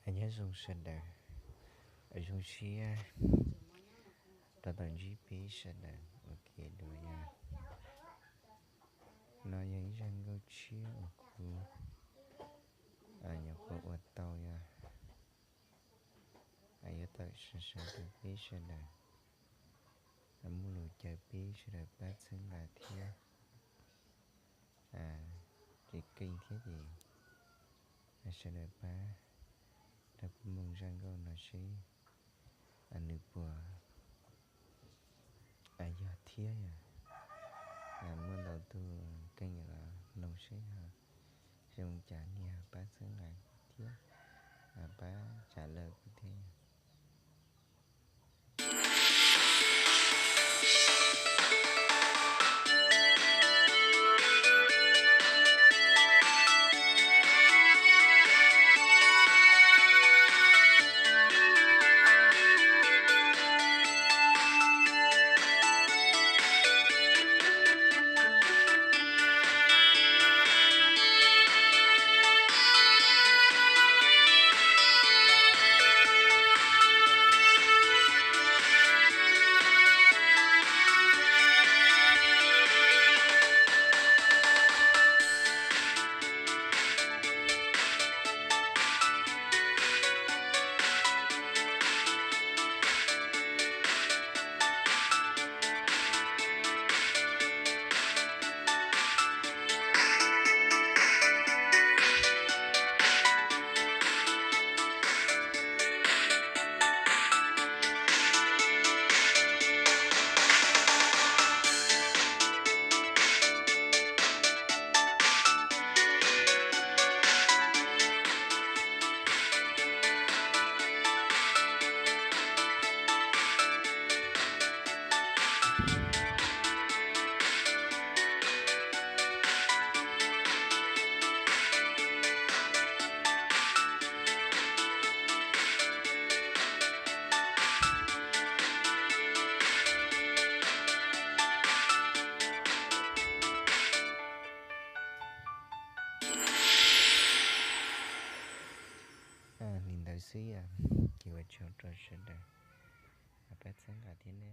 Nyob zoo sawv daws, zoo siab rov tau ntsib peb sawv daws ua ke dua yom. No yog ib zaj nkauj tshiab uas kuv nyuam qhuav ua tau yom. Yuav tawm sam sam rau peb sawv daws muaj lus caw peb sawv daws pab txhawb nqa thiab. Ces keej thiab ces sawv daws pab rau kuv mloog zaj nkauj no seb nws puas yog thiab yom. Muaj ntau tus keej los mloog seb ho zoo cas, nej pab txhawb nqa thiab pab tsa lawm kuv thiab yom. Li ntawd xwb, ces ua tsaug rau sawv daws pab txhawb nqa thiab ne.